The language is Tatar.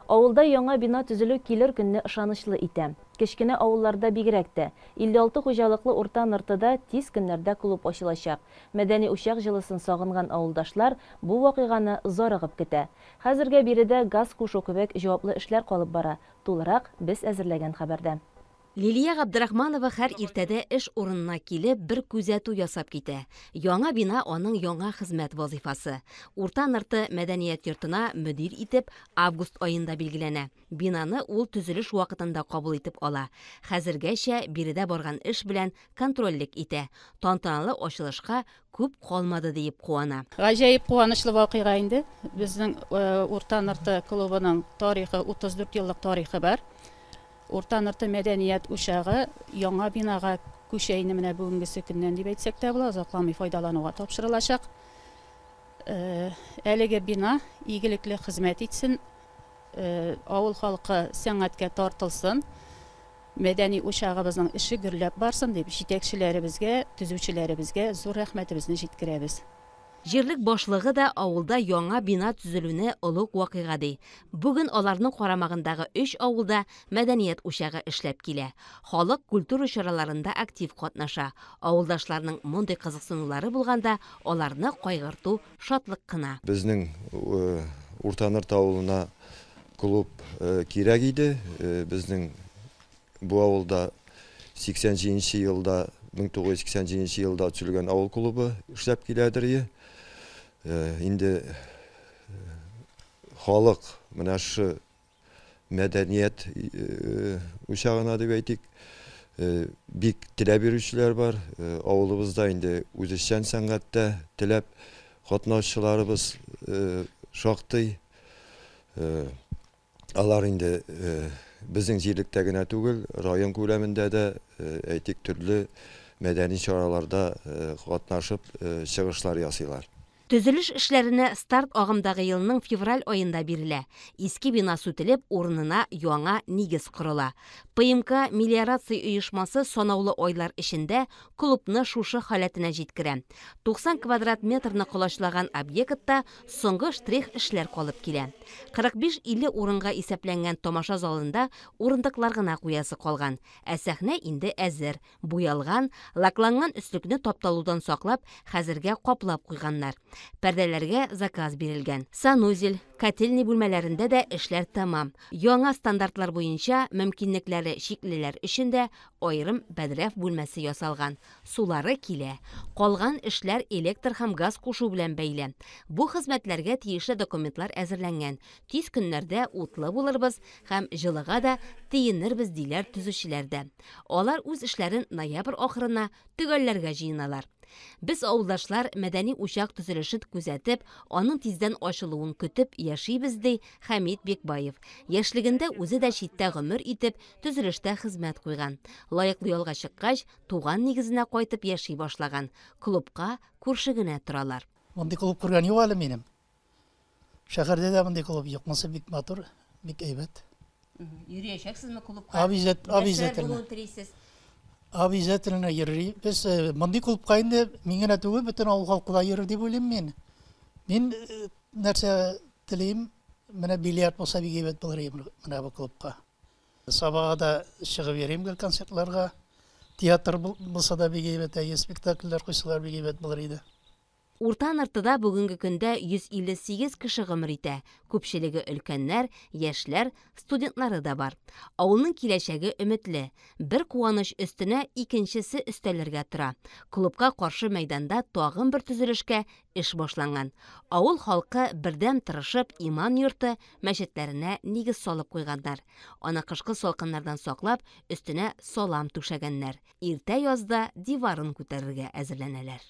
Авылда яңа бина төзелү килер көнне ышанычлы итә. Кечкенә авылларда бигрәк тә. 56 хуҗалыклы Урта Ныртыда тиз көннәрдә клуб ачылачак. Мәдәни учак җылысын сагынган авылдашлар бу вакыйганы зарыгып көтә. Хәзергә биредә газ кушу кебек җаваплы эшләр калып бара. Тулырак, без әзерләгән хәбәрдә. Лилия Габдрахманова һәр иртәдә эш урынына килеп, бер күзәтү ясап китә. Яңа бина аның яңа хезмәт вазыйфасы. Урта Нырты мәдәният йортына мөдир итеп август аенда билгеләнә. Бинаны ул төзелеш вакытында кабул итеп ала. Хәзергәчә биредә барган эш белән контрольлек итә. Тантаналы ачылышка күп калмады диеп куана. Гаҗәеп куанычлы вакыйга инде. Безнең Урта Нырты клубының тарихы 34 еллык тарихы бар. Урта Нырты мәдәният учагы яңа бинага күчә инде менә бүгенгесе көннән дип әйтсәк тә була, озакламый файдалануга тапшырылачак. Әлеге бина игелекле хезмәт итсен, авыл халкы сәнгатькә тартылсын, мәдәни учагыбызның эше гөрләп барсын дип җитәкчеләребезгә, төзүчеләребезгә зур рәхмәтебезне җиткерәбез. Җирлек башлыгы да авылда яңа бина төзелүне олуг вакыйга ди. Бүген аларның карамагындагы 3 авылда мәдәният учагы эшләп килә. Халык культура чараларында актив катнаша. Авылдашларның мондый кызыксынулары булганда аларны кайгырту шатлык кына. Безнең Урта Нырты авылына клуб кирәк иде. Безнең бу авылда 87 елда, 1987 елда төзелгән авыл клубы эшләп киләдер. Инде халык менә шу мәдәният учагына дип әйтик, бик теләп йөрүчеләр бар. Авылыбызда инде үзешчән сәнгатьтә теләп катнашучыларыбыз шактый. Алар инде безнең җирлектә генә түгел, район күләмендә дә, әйтик, төрле мәдәни чараларда катнашып чыгышлар ясыйлар. Төзелеш эшләренә старт агымдагы елның февраль аенда бирелә. Иске бина сүтелеп, урынына яңа нигез корыла. ПМК мелиорация оешмасы санаулы айлар эчендә клубны шушы халәтенә җиткерә. 90 квадрат метрны колачлаган объектта соңгы штрих эшләр калып килә. 45-50 урынга исәпләнгән тамаша залында урындыклар гына куясы калган. Ә сәхнә инде әзер, буялган, лакланган өслекне тапталудан саклап, хәзергә каплап куйганнар. Пәрдәләргә заказ бирелгән. Санузел, котельный бүлмәләрендә дә эшләр тәмам. Яңа стандартлар буенча мөмкинлекләре чиклеләр өчен дә аерым бәдрәф бүлмәсе ясалган. Сулары килә. Калган эшләр электр һәм газ кушу белән бәйле. Бу хезмәтләргә тиешле документлар әзерләнгән. Тиз көннәрдә утлы булырбыз һәм җылыга да тиенербез диләр төзүчеләр дә. Алар үз эшләрен ноябрь ахырына төгәлләргә җыеналар. Без авылдашлар мәдәни учак төзелешен күзәтеп, аның тиздән ачылуын көтеп яшибез, ди Хәмит Бекбаев. Яшьлегендә үзе дә читтә гомер итеп, төзелештә хезмәт куйган. Лаеклы ялга чыккач, туган нигезенә кайтып яши башлаган. Клубка күрше генә торалар. Мондый клуб күргән юк әле минем. Шәһәрдә дә мондый клуб юк. Монысы бик матур, бик әйбәт. Йөриячәксезме клубка? Обязательно. Обязательно йөрри. Без мондый клубка инде мин генә түгел, бөтен авыл халкы да йөрер дип уйлыйм мин. Мин нәрсә телим, менә бильярд булса бик әйбәт булыр иде менә бу клубка. Сабага да чыгып йөрим гел концертларга. Театр булса да бик әйбәт, әйе, спектакльләр куйсалар бик әйбәт булыр иде. Урта Ныртыда бүгенге көндә 158 кеше гомер итә. Күпчелеге өлкәннәр, яшьләр, студентлары да бар. Авылның киләчәге өметле. Бер куаныч өстенә икенчесе өстәлергә тора. Клубка каршы мәйданда тагын бер төзелешкә эш башланган. Авыл халкы бердәм тырышып, иман йорты мәчетләренә нигез салып куйганнар. Аны кышкы салкыннардан саклап, өстенә салам түшәгәннәр. Иртә язда диварын күтәрергә әзерләнәләр.